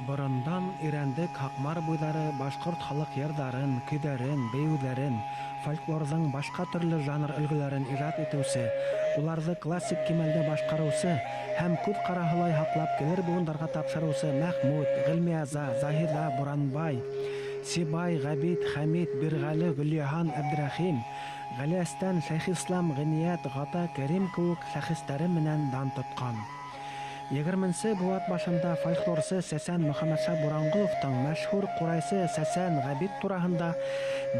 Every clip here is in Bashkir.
Борондан Ирәндек, Һаҡмар буйҙары башҡорт халыҡ йырҙарын, көйҙәрен, бейеүҙәрен, фольклорҙың башҡа төрлө жанр өлгөләрен ижад итеүсе, уларҙы классик кимәлдә башҡарыусы һәм күҙ ҡараһылай һаҡлап килер быуындарға тапшырыусы Мәхмүт, Ғилмиаза, Заһиҙа, Буранбай, Сибай, Ғәбит, Хәмит, Бирғәле, Гөлйыһан, Әбдрәхим, Ғәлиәстән, Шәйхислам, Ғиниәт, Ғата, Кәрим кеүек шәхестәре менән дан тотҡан. 20-нсе быуат башында фольклорсы Сәсән Мөхәммәтша Буранғоловтың мәшһүр ҡурайсы Сәсән Ғәбит тураһында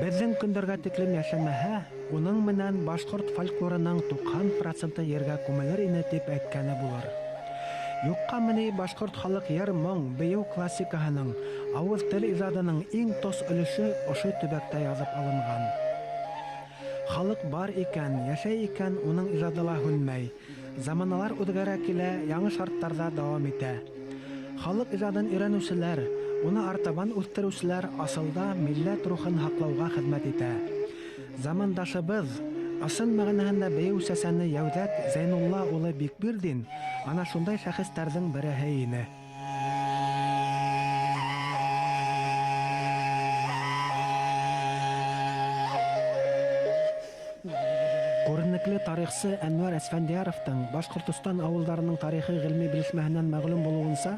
беҙҙең көндәргә тиклем йәшәмәһә, уның менән башҡорт фольклорының 90% ергә күмелер ине тип әйткәне булыр. Юҡҡамы ни башҡорт халыҡ йыр-моң, бейеү классикаһының, ауыҙ тел ижадының иң тос өлөшө ошо төбәктә яҙып алынған. Халыҡ бар икән, йәшәй икән, уның ижады ла һүнмәй. Заманалар үҙгәрә килә, яңы шарттарҙа дауам итә. Халыҡ ижадын өйрәнеүселәр, уны артабан үҫтереүселәр асылда милләт рухын һаҡлауға хеҙмәт итә. Замандашыбыҙ, ысын мәғәнәһендә бейеү сәсәне Йәүҙәт Зәйнулла улы Бикбирҙин ана шундай шәхестәрҙең береһе ине. Күренекле тарихсы Әнвәр Әсфәндиәровтың Башҡортостан ауылдарының тарихи ғилми белешмәһенән мәғлүм булыуынса,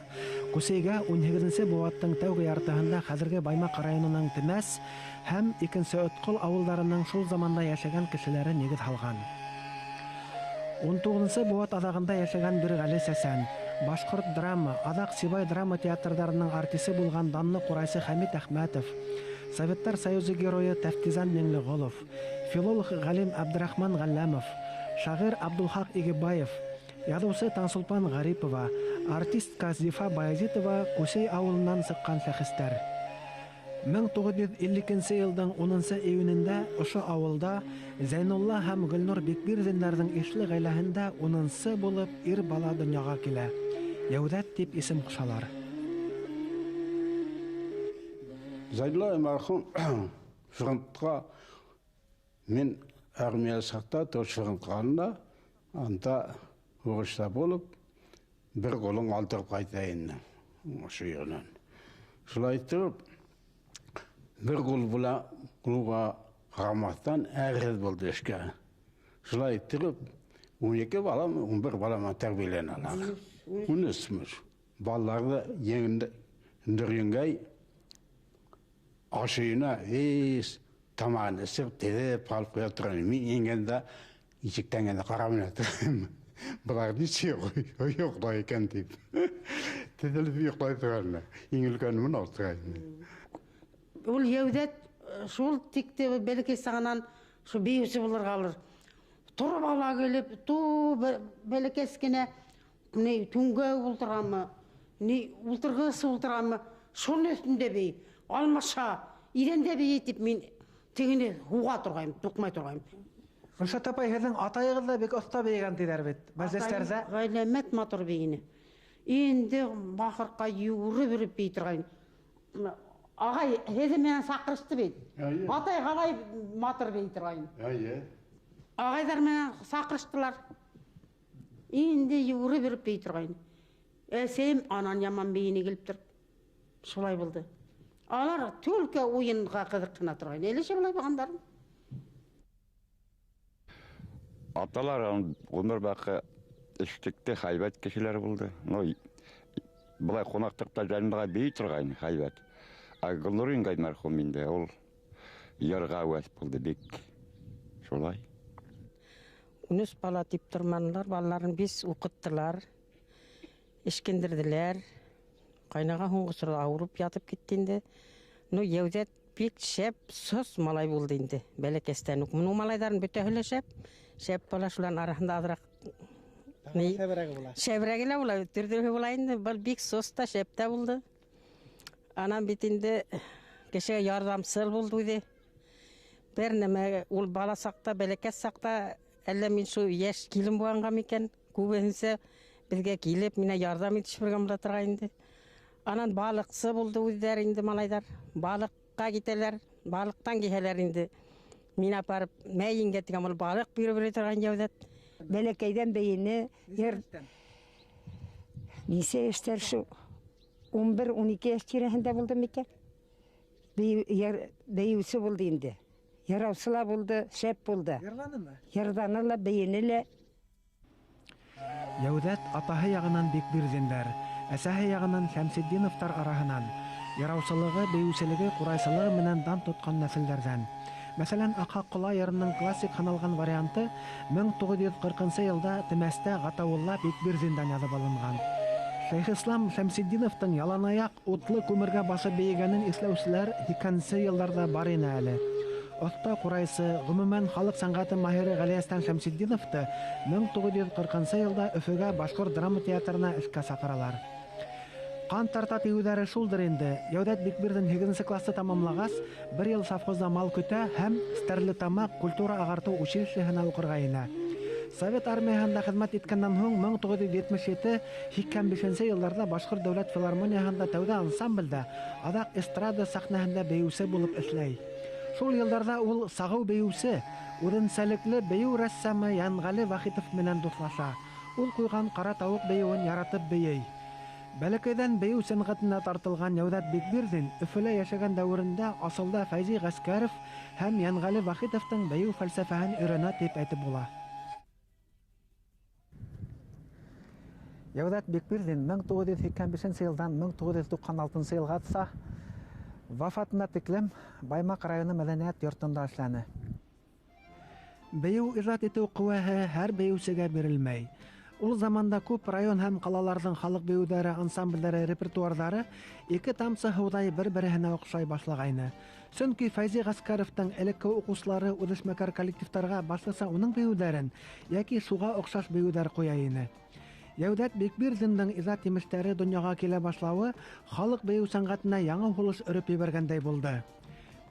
Күсейгә 18-нсе быуаттың тәүге яртыһында хәҙерге Баймаҡ районының Темәс һәм Икенсе Өткол ауылдарының шул заманда йәшәгән кешеләре нигеҙ һалған. 19-нсы быуат аҙағында йәшәгән Бирғәле Сәсән, башҡорт драма, аҙаҡ Сибай драма театрҙарының артисы булған данлы ҡурайсы Хәмит Әхмәтов, Советтар Союзы геройы Тәфтизан Миңлеғолов, филолог ғалим Абдрахман Ғәлләмов, шағир Абдулхаҡ Игебаев, яҙыусы Таңсулпан Ғарипова, артистка Зифа Баязитова Күсей ауылынан сыҡҡан шәхестәр. 1952 йылдың 10 июнендә ошо ауылда Зәйнулла һәм Гөлнур Бикбирҙиндәрҙең ишле ғаиләһендә 10-нсы булып ир бала донъяға килә. Йәүҙәт тип исем ҡушалар. Зәйнулла мәрхүм фронтҡа мин армия саҡта фронтҡа анда һуғышта булып бер ҡулын алдырып ҡайта ине ошо еренән. Шулай итеп бер ҡул ҡулға ҡарамаҫтан әрһеҙ булды эшкә. Шулай итеп 12 балам, 11 балам тәрбиәләнә алар. 13 балаларҙы еңдергәнгәй ашыйына һис тамағын эсеп теҙеп ҡалып ҡуя торған. Мин ингәндә ишектән генә ҡарап торам. Былар нисек йоҡлай икән тип. Теҙелеп йоҡлай торғандар. Иң өлкәне мин ултыра инем. Ул Йәүҙәт шул тикте бәләкәй сағынан шул бейеүсе булырға алыр. Тороп ала килеп, ту бәләкәс кенә ни түңгә ултырамы, ни ултырғыс ултырамы, шуның өҫтөндә бейей, алмаша, иҙәндә бейей тип мин тегене һуға торғайым, туҡмай торғайым. Гөлшат апай, һеҙҙең атайығыҙ ҙа бик оҫта бейегән тиҙәр бит. Мәжлестәрҙә. Ғәләмәт матур бейене. Инде бахырҡа йүгереп йөрөп бейей торғайны. Ағай, һеҙҙе менән саҡырышты бит. Атай ҡалай матур бейей торғайны. Ағайҙар менән саҡырыштылар. Инде йүгереп йөрөп бейей торғайны. Әсәйем анан яман бейене килеп тороп. Шулай булды. Алар түлке уйынға ҡыҙыҡһына торғайны. Әле шулай булғандар. Аталар ғүмер баҡы эштекте һәйбәт кешеләр булды. Былай ҡунаҡтыҡта янында бейей торғайны һәйбәт. Ә Гөлнур инғай мәрхүм инде, ул йырға әүәҫ булды бик. Шулай. 13 бала тип торманылар, балаларын 5 уҡыттылар, эшкендерҙеләр. Ҡайнаға һуңғы осорҙа ауырып ятып китте инде. Йәүҙәт бик шәп, сос малай булды инде. Бәләкәстән үк. Уның малайҙарын бөтәһе лә шәп. Шәп бала шуларҙың араһында аҙыраҡ ни? Шәберәге була. Шәберәге лә була, төрлөһө була инде. Был бик сос та, шәп тә булды. Анам бит инде кешегә ярҙамсыл булды үҙе. Бер нәмә ул бала саҡта, бәләкәс саҡта әллә мин шул йәш килен булғанға микән, күбеһенсә беҙгә килеп минә ярҙам итешеп бергә була торған инде. Анан балыҡсы булды үҙҙәре инде малайҙар. Балыҡҡа китәләр, балыҡтан киһәләр инде. Мин апарып мәйенгә тигән ул балыҡ биреп йөрөй торған Йәүҙәт. Бәләкәйҙән бейене, ер нисә йәштәр шул 11-12 йәш тирәһендә булды микән? Бейеүсе булды инде. Йыраусы ла булды, шәп булды. Йырланымы? Йырланы ла, бейене лә. Йәүҙәт атаһы яғынан Бикбирҙиндәр, әсәһе яғынан Шәмсетдиновтар араһынан, йыраусылығы, бейеүселеге, ҡурайсылығы менән дан тотҡан нәҫелдәрҙән. Мәҫәлән, Аҡһаҡ ҡола йырының классик һаналған варианты 1940 йылда Темәстә Ғатауылла Бикбирҙиндән яҙып алынған. Шәйхислам Шәмсетдиновтың яланаяҡ утлы күмергә баҫып бейегәнен иҫләүселәр 80-нсе йылдарҙа бар ине әле. Оҫта ҡурайсы, ғөмүмән халыҡ сәнғәте маһиры Ғәлиәстән Шәмсетдиновты 1940 йылда Өфөгә Башҡорт драма театрына эшкә саҡыралар. Ҡан тарта тиеүҙәре шулдыр инде. Йәүҙәт Бикбирҙин 8-нсе класты тамамлағас, бер йыл совхозда мал көтә һәм Стәрлетамаҡ культура ағартыу училищеһына уҡырға инә. Совет армияһында хеҙмәт иткәндән һуң 1977-85 йылдарҙа Башҡорт дәүләт филармонияһында тәүҙә ансамблдә, аҙаҡ эстрада сәхнәһендә бейеүсе булып эшләй. Шул йылдарҙа ул сағыу бейеүсе, үҙенсәлекле бейеү рәссамы Янғәле Вахитов менән дуҫлаша. Ул ҡуйған ҡара тауыҡ бейеүен яратып бейей. Бәләкәйҙән бейеү сәнғәтенә тартылған Йәүҙәт Бикбирҙин Өфөлә йәшәгән дәүерендә асылда Фәйзи Ғәскәров һәм Янғәле Вахитовтың бейеү фәлсәфәһен өйрәнә тип әйтеп була. Йәүҙәт Бикбирҙин 1985 йылдан 1996 йылғаса вафатына тиклем Баймаҡ районы мәҙәниәт йортонда эшләне. Бейеү ижад итеү ҡеүәһе һәр бейеүсегә бирелмәй. Ул заманда күп район һәм ҡалаларҙың халыҡ бейеүҙәре, ансамблдәре, репертуарҙары ике тамсы һыуҙай бер-береһенә оҡшай башлағайны. Сөнки Фәйзи Ғәскәровтың элекке уҡыусылары үҙешмәкәр коллективтарға башлыса уның бейеүҙәрен йәки шуға оҡшаш бейеүҙәр ҡуя ине. Йәүҙәт Бикбирҙиндең ижад емештәре донъяға килә башлауы халыҡ бейеү сәнғәтенә яңы һулыш өрөп ебәргәндәй булды.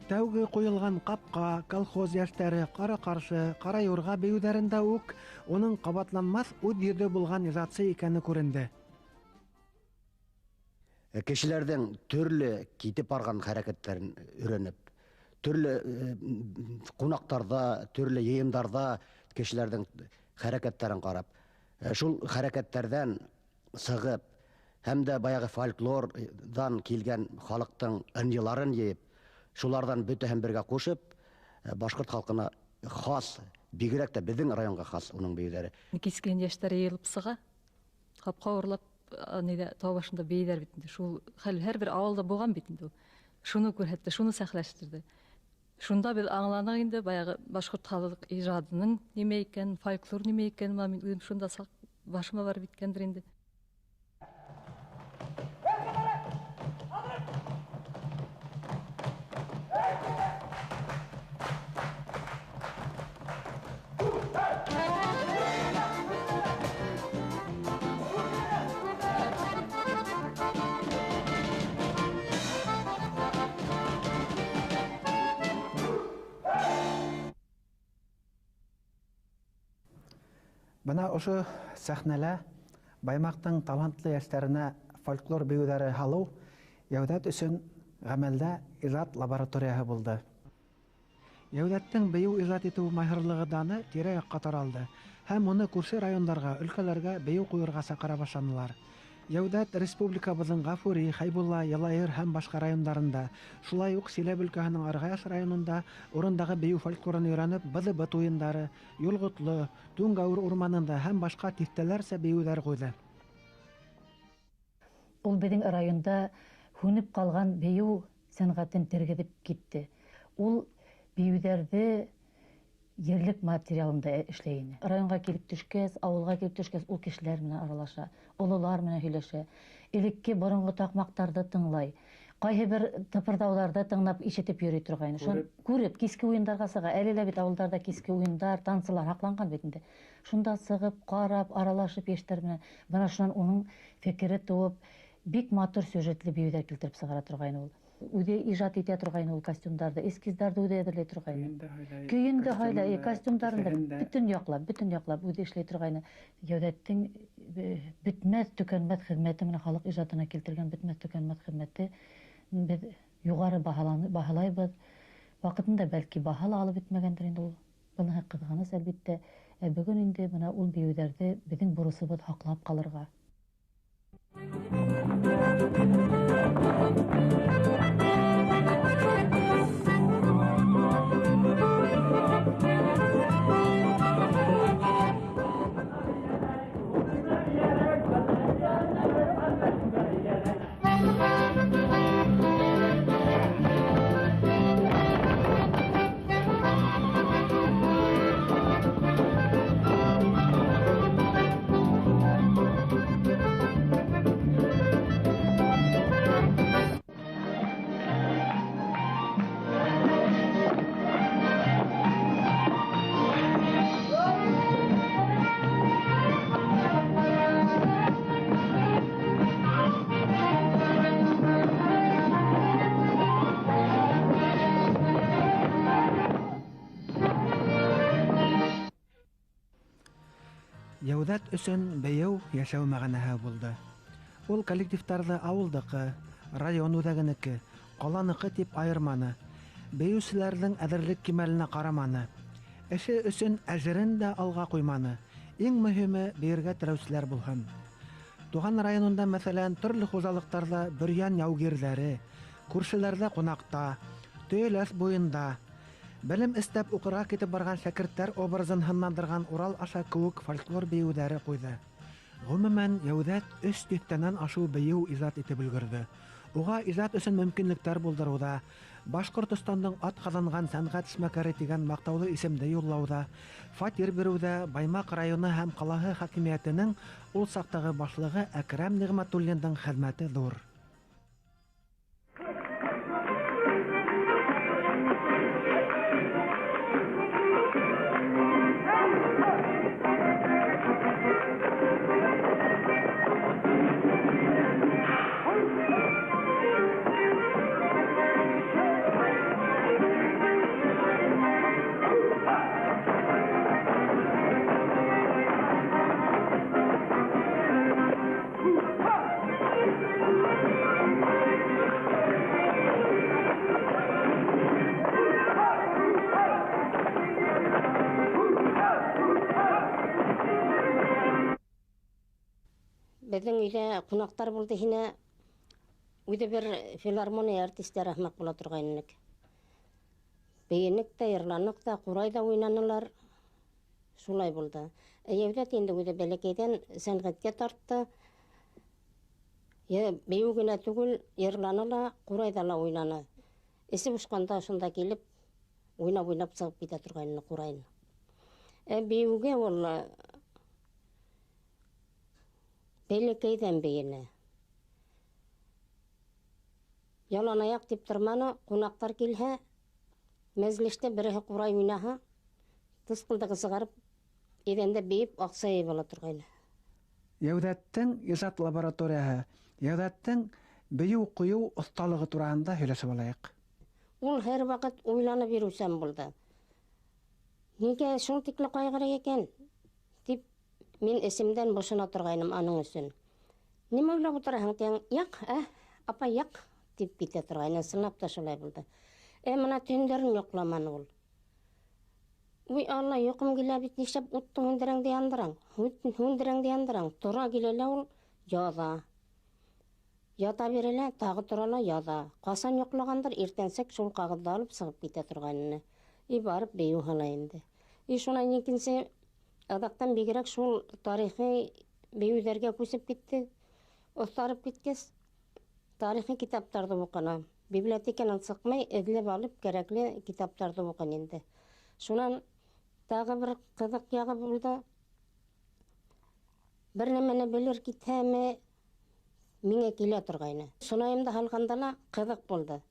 Тәүге ҡуйылған ҡапҡа, колхоз йәштәре, ҡара ҡаршы, ҡара юрға бейеүҙәрендә үк уның ҡабатланмаҫ үҙ йөҙө булған ижадсы икәне күренде. Кешеләрҙең төрлө китеп барған хәрәкәттәрен өйрәнеп, төрлө ҡунаҡтарҙа, төрлө йыйындарҙа кешеләрҙең хәрәкәттәрен ҡарап, шул хәрәкәттәрҙән сығып һәм дә баяғы фольклорҙан килгән халыҡтың ынйыларын йыйып, шуларҙан бөтәһен бергә ҡушып, башҡорт халҡына хас, бигерәк тә беҙҙең районға хас уның бейеүҙәре. Кискелен йәштәр йыйылып сыға, ҡапҡа урлап, ниҙә тау башында бейейҙәр бит инде. Шул хәл һәр бер ауылда булған бит инде ул. Шуны күрһәтте, шуны сәхләштерҙе. Шунда беҙ аңланыҡ инде баяғы башҡорт халыҡ ижадының нимә икәнен, фольклор нимә икәнен, мин үҙем шунда саҡ башыма барып еткәндер инде. Бына ошо сәхнәлә Баймаҡтың талантлы йәштәренә фольклор бейеүҙәре һалыу Йәүҙәт өсөн ғәмәлдә ижад лабораторияһы булды. Йәүҙәттең бейеү ижад итеү маһирлығы даны тирә-яҡҡа таралды һәм уны күрше райондарға, өлкәләргә бейеү ҡуйырға саҡыра башланылар. Йәүҙәт республикабыҙҙың Ғафури, Хәйбулла, Йылайыр һәм башҡа райондарында, шулай уҡ Силәбе өлкәһенең Арғаяш районында урындағы бейеү фольклорын өйрәнеп, быҙы-быт уйындары, Юлғотло, Түңгәүер урманында һәм башҡа тиҫтәләрсә бейеүҙәр ҡуйҙы. Ул беҙҙең районда һүнеп ҡалған бейеү сәнғәтен тергеҙеп китте. Ул бейеүҙәрҙе ерлек материалында эшләй ине. Районға килеп төшкәс, ауылға килеп төшкәс, ул кешеләр менән аралаша, ололар менән һөйләшә, элекке боронғо таҡмаҡтарҙы тыңлай, ҡайһы бер тыпырҙауҙарҙы тыңлап ишетеп йөрөй торғайны. Шуны күреп, киске уйындарға сыға. Әле лә бит ауылдарҙа киске уйындар, танцылар һаҡланған бит инде. Шунда сығып, ҡарап, аралашып йәштәр менән, бына шунан уның фекере тыуып, бик матур сюжетлы бейеүҙәр килтереп сығара торғайны ул. Үҙе ижад итә торғайны ул костюмдарҙы, эскиздарҙы үҙе әҙерләй торғайны. Көйөн дә һайлай, костюмдарын да бөтөн яҡлап үҙе эшләй торғайны. Йәүҙәттең бөтмәҫ төкәнмәҫ хеҙмәте менән халыҡ ижадына килтергән бөтмәҫ төкәнмәҫ хеҙмәте беҙ юғары баһалайбыҙ. Ваҡытында бәлки баһа ла алып бөтмәгәндер инде ул. Быныһы ҡыҙғаныс, әлбиттә. Ә бөгөн инде бына ул бейеүҙәрҙе беҙҙең бурысыбыҙ һаҡлап ҡалырға. Йәүҙәт өсөн бейеү йәшәү мәғәнәһе булды. Ул коллективтарҙы ауылдыҡы, район үҙәгенеке, ҡаланыҡы тип айырманы. Бейеүселәрҙең әҙерлек кимәленә ҡараманы. Эше өсөн әжерен дә алға ҡуйманы. Иң мөһиме бейергә теләүселәр булһын. Туған районында, мәҫәлән, төрлө хужалыҡтарҙа бөрйән яугирҙәре, күршеләрҙә ҡунаҡта, Төйәләҫ буйында белем эстәп уҡырға китеп барған шәкерттәр образын һынландырған Урал аша кеүек фольклор бейеүҙәре ҡуйҙы. Ғөмүмән, Йәүҙәт 3 тиҫтәнән ашыу бейеү ижад итеп өлгөрҙө. Уға ижад өсөн мөмкинлектәр булдырыуҙа, Башҡортостандың ат ҡаҙанған сәнғәт эшмәкәре тигән маҡтаулы исемде юллауҙа, фатир биреүҙә Баймаҡ районы һәм ҡалаһы хакимиәтенең ул саҡтағы башлығы Әкрәм Ниғмәтуллиндың хеҙмәте ҙур. Беҙҙең өйҙә ҡунаҡтар булды һине, үҙе бер филармония артистары һымаҡ була торғайнек. Бейенек тә, йырланыҡ та, ҡурай ҙа уйнанылар. Шулай булды. Йәүҙәт инде үҙе бәләкәйҙән сәнғәткә тартты. Бейеү генә түгел, йырланы ла, ҡурайҙа ла уйнаны. Эсе бошҡанда шунда килеп, уйнап-уйнап сығып китә торғайны ҡурайын. Бейеүгә ул бәләкәйҙән бейене. Ялан аяҡ тип торманы, ҡунаҡтар килһә, мәжлестә береһе ҡурай уйнаһа, тысҡылдығы сығарып, иҙәндә бейеп, аҡса йыйып ала торғайны. Йәүҙәттең ижад лабораторияһы, Йәүҙәттең бейеү ҡуйыу оҫталығы тураһында һөйләшеп алайыҡ. Ул һәр ваҡыт уйланып йөрөүсән булды. Нигә шул тикле ҡайғыра икән? Тип мин эсемдән бошона торғайным аның өсөн. Нимә уйлап ултыраһың тиң, яҡ, апай, яҡ, тип китә торғайны. Ысынлап та шулай булды. Мына төндәрен йоҡламаны ул. Уй, Алла, йоҡом килә бит, нишләп утты һүндерәң дә яндыраң? Һүндерәң дә яндыраң. Тора килә лә ул, яҙа. Ята бирә лә, тағы тора ла, яҙа. Ҡасан йоҡлағандыр, иртәнсәк шул ҡағыҙҙы алып сығып китә торғайны. И барып бейеү һала инде. И шунан икенсе аҙаҡтан бигерәк шул тарихи бейеүҙәргә күсеп китте. Оҫтарып киткәс, тарихи китаптарҙы уҡыны. Библиотеканан сыҡмай, эҙләп алып кәрәкле китаптарҙы уҡыны инде. Шунан тағы бер ҡыҙыҡ яғы булды. Бер нәмәне белер китһәме, миңә килә торғайны. Сунайымды һалғанда ла ҡыҙыҡ булды.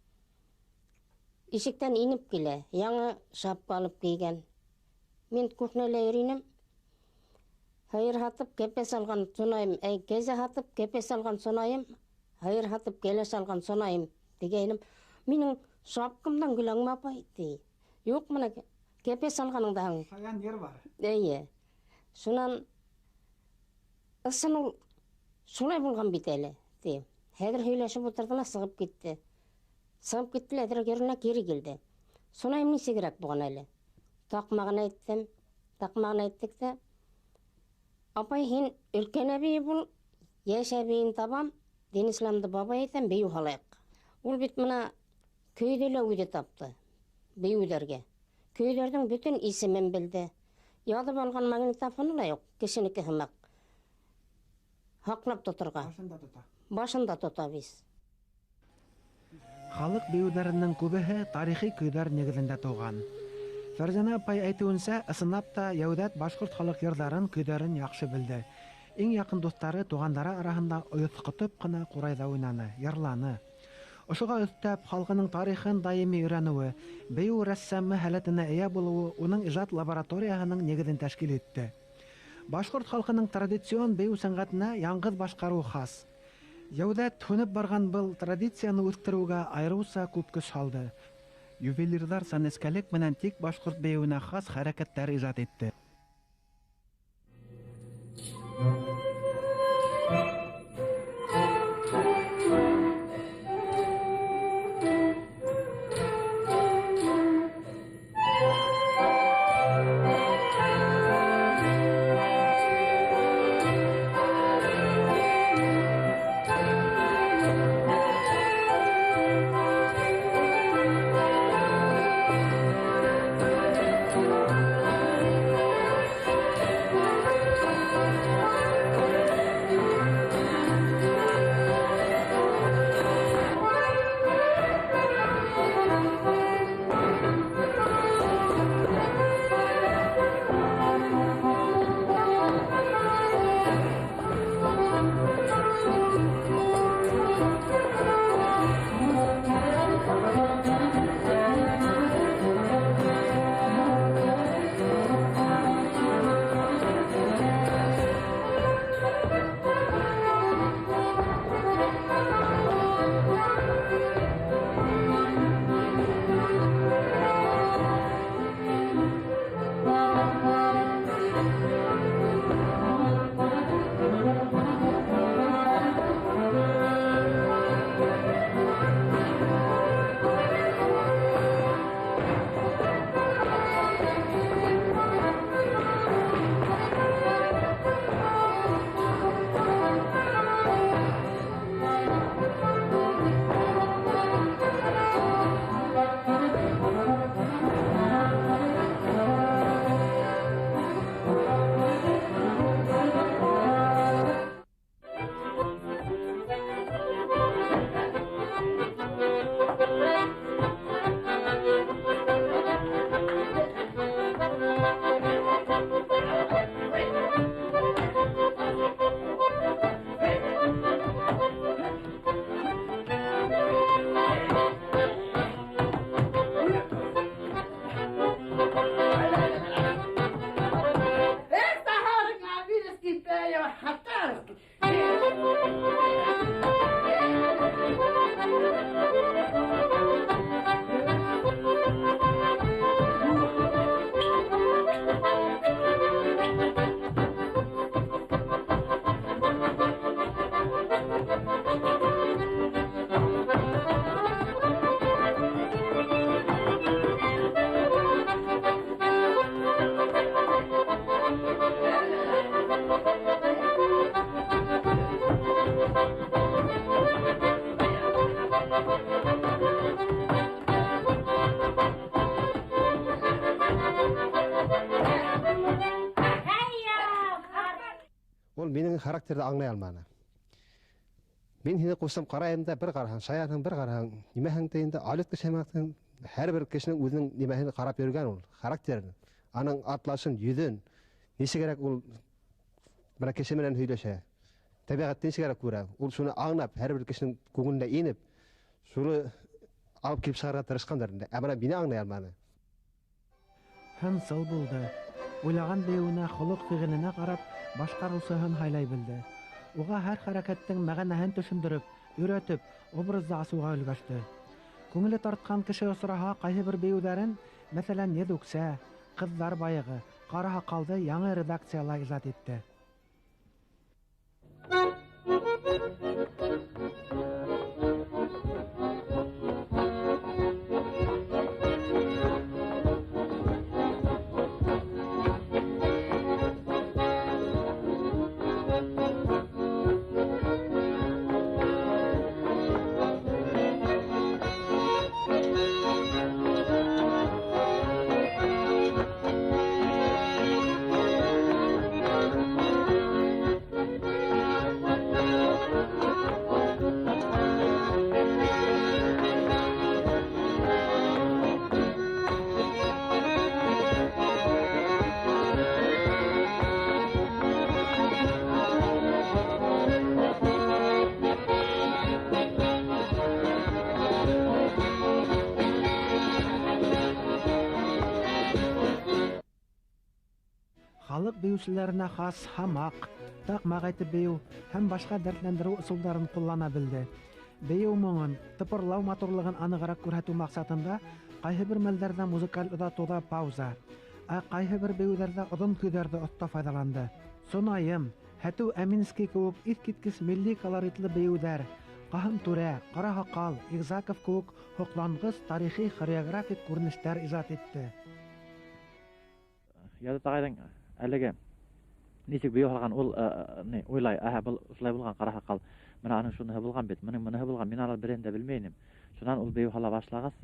Ишектән инеп килә, яңы шапка алып кейгән. Мин кухняла йөрөйнөм. Һыйыр һатып кәпәс алған сунайым, кәзә һатып кәпәс алған сунайым, һыйыр һатып кәләш алған сунайым тигәйнем. Минең шапкамдан көләңме, апай, ти. Юҡ, мына кәпәс алғаныңдаһың. Шаян ер бар. Эйе. Шунан ысын ул шулай булған бит әле, ти. Хәҙер һөйләшеп ултырҙы ла сығып китте. Сығып китте лә, әҙерәк еренә кире килде. Сунайым нисегерәк булған әле? Таҡмағын әйттем, таҡмағын әйттек тә. Апай, һин өлкән әбей бул, йәш әбейен табам, дин исламды бабай әйтәм, бейеү һалайыҡ. Ул бит мына көйҙө лә үҙе тапты, бейеүҙәргә. Көйҙәрҙең бөтөн исемен белде. Яҙып алған магнитофоны ла юҡ, кешенеке һымаҡ. Һаҡлап тоторға. Башында тота. Башында тота бит. Халыҡ бейеүҙәренең күбеһе тарихи көйҙәр нигеҙендә тыуған. Фәрзәнә апай әйтеүенсә, ысынлап та Йәүҙәт башҡорт халыҡ йырҙарын, көйҙәрен яҡшы белде. Иң яҡын дуҫтары, туғандары араһында ойоҫҡотоп ҡына ҡурайҙа уйнаны, йырланы. Ошоға өҫтәп, халҡының тарихын даими өйрәнеүе, бейеү рәссамы һәләтенә эйә булыуы уның ижад лабораторияһының нигеҙен тәшкил итте. Башҡорт халҡының традицион бейеү сәнғәтенә яңғыҙ башҡарыу хас. Йәүҙәт һүнеп барған был традицияны үҫтереүгә айырыуса күп көс һалды. Ювелирҙар сәнескәлек менән тик башҡорт бейеүенә хас хәрәкәттәр ижад итте. Ул минең характерҙы аңлай алманы. Мин һине ҡушсам ҡарайым да бер ҡараһаң, шаярһың бер ҡараһаң, нимәһең тейен дә, алет кешеһең, һәр бер кешенең үҙенең нимәһен ҡарап йөрөгән ул, характерын, аның атлашын, йөҙөн, нисегерәк ул бына кеше менән һөйләшә, тәбиғәтте нисегерәк күрә, ул шуны аңлап, һәр бер кешенең күңеленә инеп, шуны алып килеп сығарырға тырышҡандар инде. Ә бына мине аңлай алманы. Һынсыл булды. Уйлаған бейеүенә, холоҡ фиғеленә ҡарап, башҡарыусыһын һайлай белде. Уға һәр хәрәкәттең мәғәнәһен төшөндөрөп, өйрәтеп, образды асыуға өлгәште. Күңеле тартҡан кеше осраһа, ҡайһы бер бейеүҙәрен, мәҫәлән, Йөҙүксә, Ҡыҙҙар байығы, Ҡара һаҡалды яңы редакцияла ижад итте. Халыҡ бейеүселәренә хас һамаҡ, таҡмаҡ әйтеп бейеү һәм башҡа дәртләндереү ысулдарын ҡуллана белде. Бейеү моңон, тыпырлау матурлығын анығыраҡ күрһәтеү маҡсатында ҡайһы бер мәлдәрҙә музыкаль оҙатыуҙа пауза, ә ҡайһы бер бейеүҙәрҙә оҙон көйҙәрҙе оҫта файҙаланды. Сонайым Һәтеү Әминский кеүек иҫ киткес милли колоритлы бейеүҙәр, Ҡаһым Түрә, Ҡара Һаҡал, Игзаков кеүек һоҡланғыс тарихи хореографик күренештәр ижад итте. Йәүҙәт ағайҙың әлеге нисек бейеү һалған, ул уйлай, әһә, был шулай булған Ҡара Һаҡал, мына аның шуныһы булған бит, мының мыныһы булған, мин аны береһен дә белмәй инем. Шунан ул бейеү һала башлағас,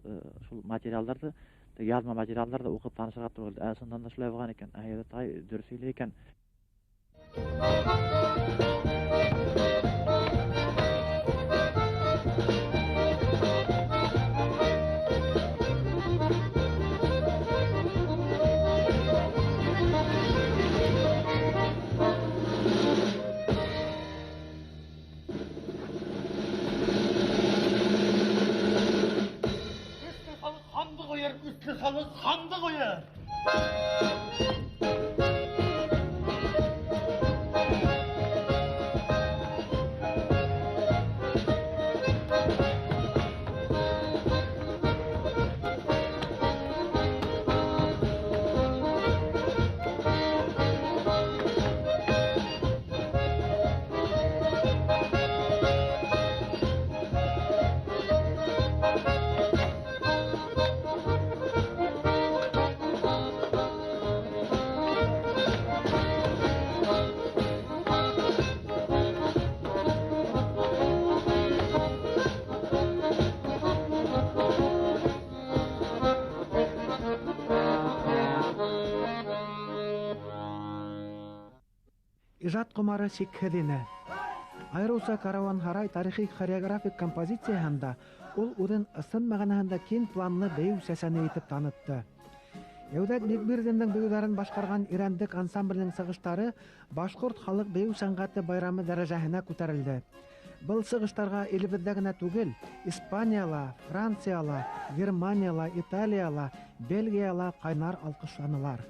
шул материалдарҙы, яҙма материалдарҙы уҡып танышырға тура килде. Шундан да шулай булған икән, Йәүҙәт ағай дөрөҫ һөйләй икән. Халыҡ ханды ҡуяр. Ижад ҡомары сикһеҙ ине. Айырыуса Карауан-һарай тарихи хореографик композицияһында ул үҙен ысын мәғәнәһендә киң планлы бейеү сәсәне итеп танытты. Йәүҙәт Бикбирҙиндең бейеүҙәрен башҡарған Ирәндек ансамбленең сығыштары башҡорт халыҡ бейеү сәнғәте байрамы дәрәжәһенә күтәрелде. Был сығыштарға илебеҙҙә генә түгел, Испанияла, Францияла, Германияла, Италияла, Бельгияла ҡайнар алҡышланылар.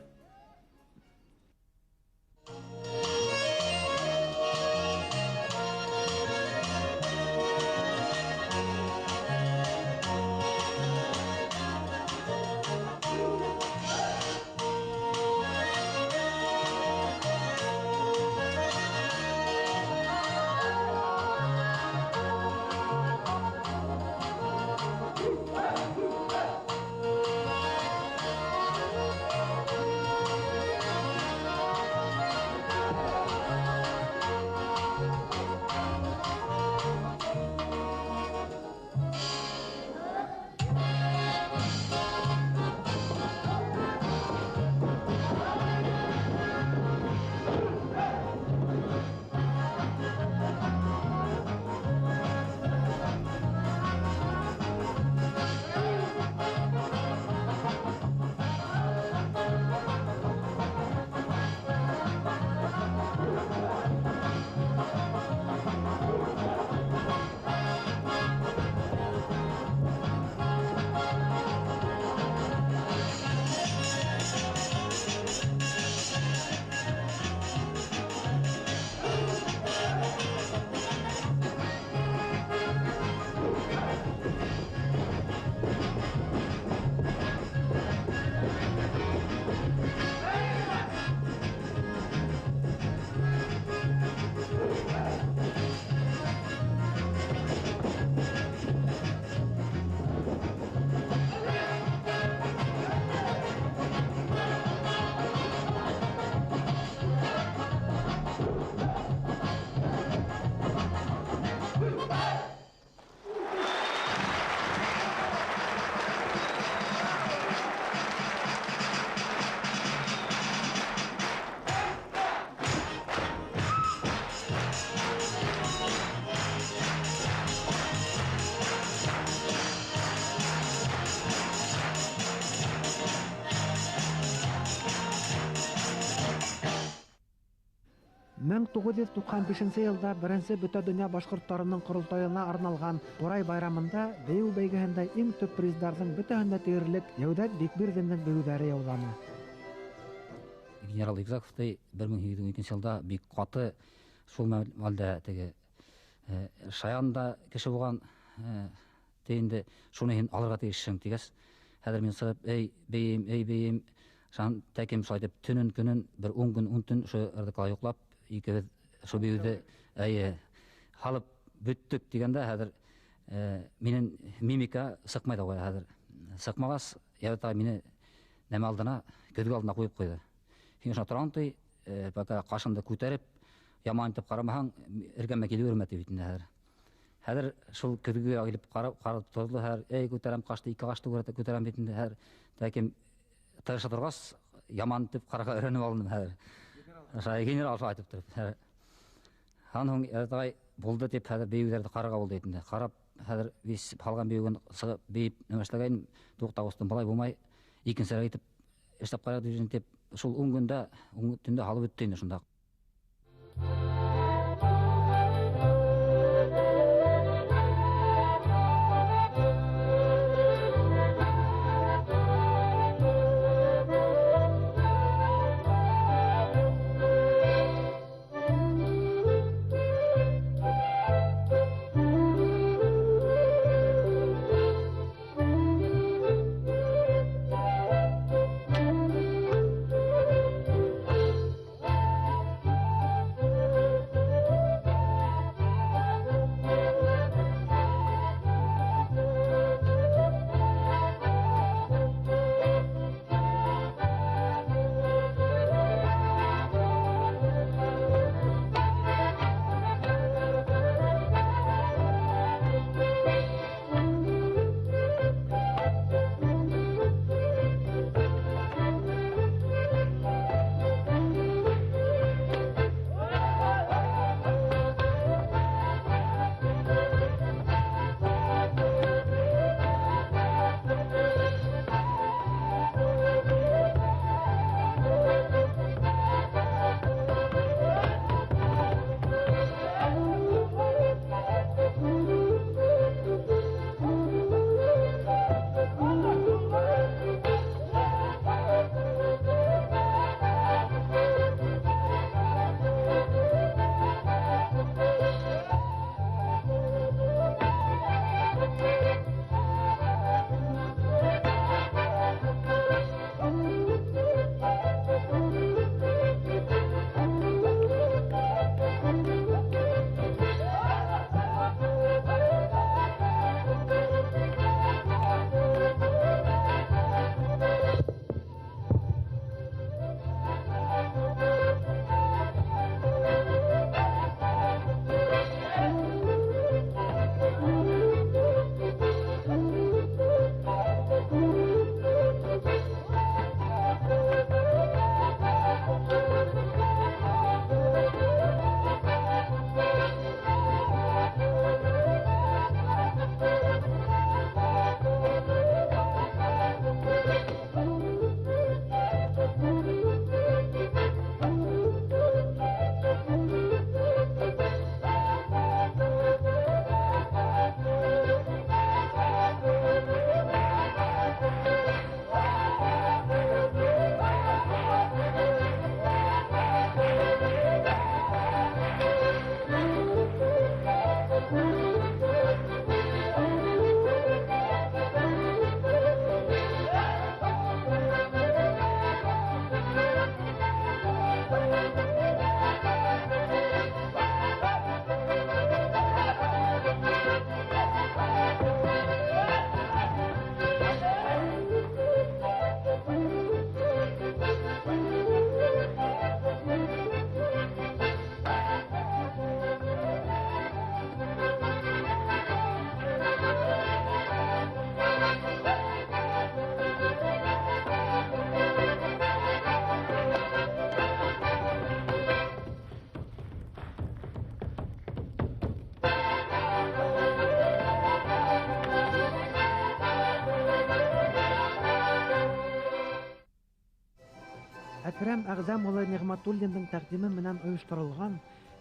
1995 йылда беренсе бөтә донъя башҡорттарының ҡоролтайына арналған Ҡурай байрамында бейеү бәйгеһендә иң төп приздарҙың бөтәһен дә тиерлек Йәүҙәт Бикбирҙиндең бейеүҙәре яуланы. Генерал Игзаков 1802 йылда бик ҡаты шул мәлдә теге шаян да кеше булған инде шуны һин алырға тейешһең тигәс, хәҙер мин сығып, эй бейем, эй бейем, шан тәкем шулай итеп төнөн көнөн бер 10 көн 10 төн ошо РДК-ла йоҡлап, икебеҙ Шул бейеүҙе әйе һалып бөттөк тигәндә хәҙер минең мимика сыҡмай ҙа ҡуя хәҙер. Сыҡмағас, Йәүҙәт ағай мине нәмә алдына, көҙгө алдына ҡуйып ҡуйҙы. Һин ошона торам ти, пока ҡашыңды күтәреп, яман итеп ҡарамаһаң, эргәмә килеп йөрөмә ти бит инде хәҙер. Хәҙер шул көҙгөгә килеп ҡарап торҙо хәҙер, эй күтәрәм ҡашты, ике ҡашты күтәрәм бит инде хәҙер. Ләкин тырыша торғас, яман итеп ҡарарға өйрәнеп алдым хәҙер. Ошо генерал шулай әйтеп тороп. Һан һуң Йәүҙәт ағай булды тип хәҙер бейеүҙәрҙе ҡарарға булды инде. Ҡарап хәҙер вис һалған бейеүен сығып бейеп нәмә эшләгәйнем, туҡта ҡустым, былай булмай, икенсерәк итеп эшләп ҡарайыҡ тип, шул 10 көндә, 10 төндә һалып бөттө инде шунда. Әкрәм Әғзәм улы Ниғмәтуллиндың тәҡдиме менән ойошторолған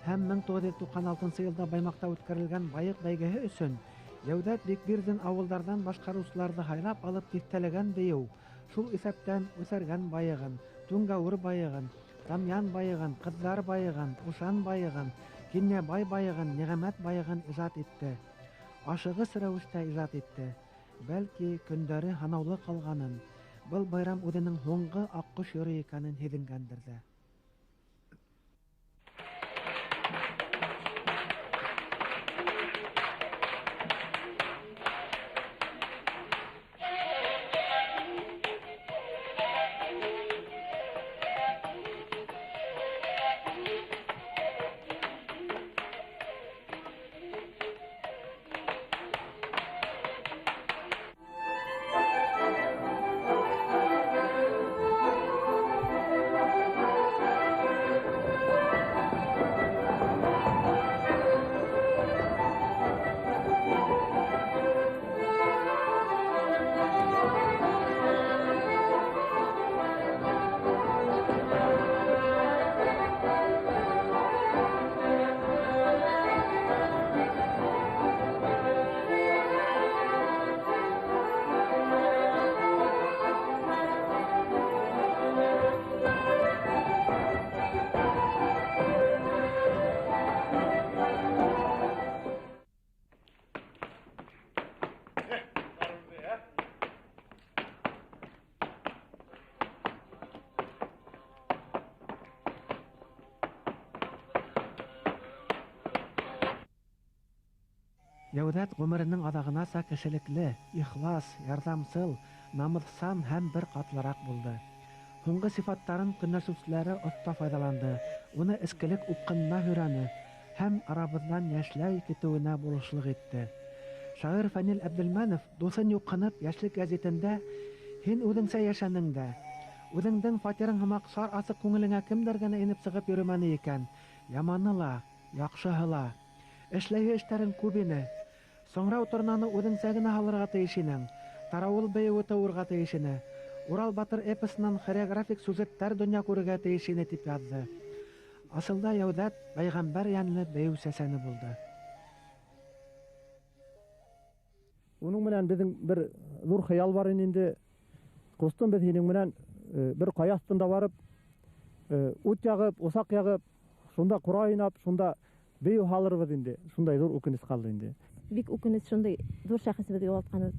һәм 1996 йылда Баймаҡта үткәрелгән байыҡ бәйгеһе өсөн Йәүҙәт Бикбирҙин ауылдарҙан башҡарыусыларҙы һайлап алып тиҫтәләгән бейеү, шул иҫәптән Үҫәргән байығын, Түңгәүер байығын, Тамъян байығын, Ҡыҙҙар байығын, Ушан байығын, Кинйәбай байығын, Ниғәмәт байығын ижад итте. Ашығыс рәүештә ижад итте. Бәлки көндәре һанаулы ҡалғанын, был байрам үҙенең һуңғы аҡҡош йөрөй икәнен һиҙенгәндер ҙә. Йәүҙәт ғүмеренең аҙағынаса кешелекле, ихлас, ярҙамсыл, намыҫсан һәм бер ҡатлыраҡ булды. Һуңғы сифаттарын көнләшеүселәре оҫта файҙаланды, уны эскелек упҡынына һөйрәне һәм арабыҙҙан йәшләй китеүенә булышлыҡ итте. Шағир Фәнил Әбделмәнов дуҫын юҡһынып Йәшлек гәзитендә «Һин үҙеңсә йәшәнең дә, үҙеңдең фатирың һымаҡ шар асыҡ күңелеңә кемдәр генә инеп сығып йөрөмәне икән, яманы ла, яҡшыһы ла. Эшләйһе эштәрең күп ине. Сыңрау торнаны үҙеңсә генә һалырға тейеш инең, тарауыл бейеүе тыуырға тейеш ине, Урал батыр эпосынан хореографик сюжеттар донъя күрергә тейеш ине», тип яҙҙы. Асылда Йәүҙәт пәйғәмбәр йәнле бейеү сәсәне булды. Уның менән беҙҙең бер ҙур хыял бар ине инде. Ҡустым, беҙ һинең менән бер ҡая аҫтында барып, ут яғып, усаҡ яғып, шунда ҡурай уйнап, шунда бейеү һалырбыҙ инде. Шундай ҙур үкенес ҡалды инде. Бик үкенес, шундай ҙур шәхесебеҙҙе юғалтҡаныбыҙ.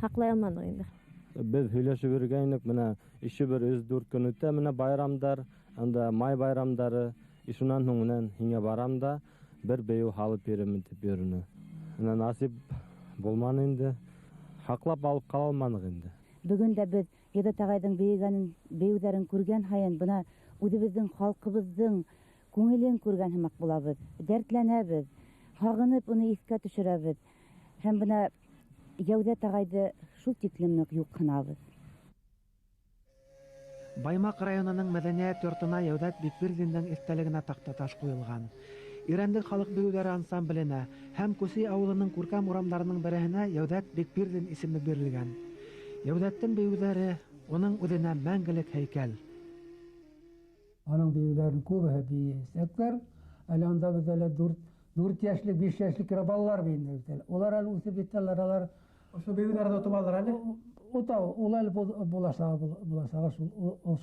Һаҡлай алманыҡ инде. Беҙ һөйләшеп йөрөгәйнек, бына ише бер 3-4 көн үтә, бына байрамдар, анда май байрамдары, шунан һуң менән һиңә барам да бер бейеү һалып бирермен тип йөрөнө. Бына насип булманы инде, һаҡлап алып ҡала алманыҡ инде. Бөгөн дә беҙ Йәүҙәт ағайҙың бейегәнен, бейеүҙәрен күргән һайын, бына үҙебеҙҙең халҡыбыҙҙың күңелен күргән һымаҡ булабыҙ, дәртләнәбеҙ, һағынып уны иҫкә төшөрәбеҙ. Һәм бына Йәүҙәт ағайҙы шул тиклем ныҡ юҡһынабыҙ. Баймаҡ районының мәҙәниәт йортона Йәүҙәт Бикбирҙиндең иҫтәлегенә таҡтаташ ҡуйылған. Ирәндек халыҡ бейеүҙәре ансамбленә һәм Күсей ауылының күркәм урамдарының береһенә Йәүҙәт Бикбирҙин исеме бирелгән. Йәүҙәттең бейеүҙәре уның үҙенә мәңгелек һәйкәл. Аның бейеүҙәрен күбеһе бейейәсәктәр. Әле анда беҙ әле 4 йәшлек, 5 йәшлек кенә балалар бейенде бит әле. Улар әле үҫеп етәләр, алар Ошо бейеүҙәрҙе отоп алыр әле? Ота, ул әле буласағы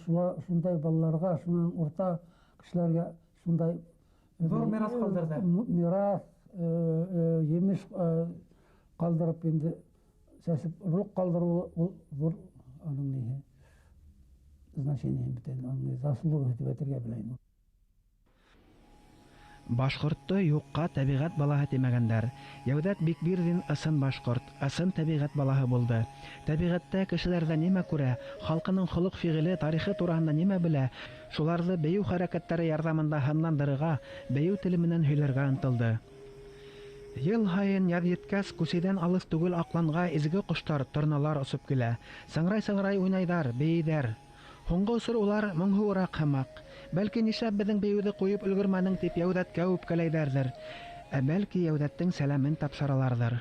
шул, шундай балаларға, шунан урта кешеләргә шундай ҙур мираҫ ҡалдырҙы. Мираҫ, емеш ҡалдырып инде сәсеп рух ҡалдырыуы ул ҙур аның ниһе значение бит инде, аның заслугы тип әйтергә белә инде. Башҡортто юҡҡа тәбиғәт балаһы тимәгәндәр. Йәүҙәт Бикбирҙин ысын башҡорт, ысын тәбиғәт балаһы булды. Тәбиғәттә кешеләрҙә нимә күрә, халҡының холоҡ-фиғеле, тарихы тураһында нимә белә, шуларҙы бейеү хәрәкәттәре ярҙамында һынландырырға, бейеү теле менән һөйләргә ынтылды. Йыл һайын яҙ еткәс, Күсейҙән алыҫ түгел аҡланға изге ҡоштар, торналар осоп килә. Сыңрай-сыңрай уйнайҙар, бейейҙәр. Һуңғы осор улар моңһоуыраҡ һымаҡ. Бәлки нишләп беҙҙең бейеүҙе ҡуйып өлгөрмәнең тип Йәүҙәткә үпкәләйҙәрҙер. Ә бәлки Йәүҙәттең сәләмен тапшыраларҙыр.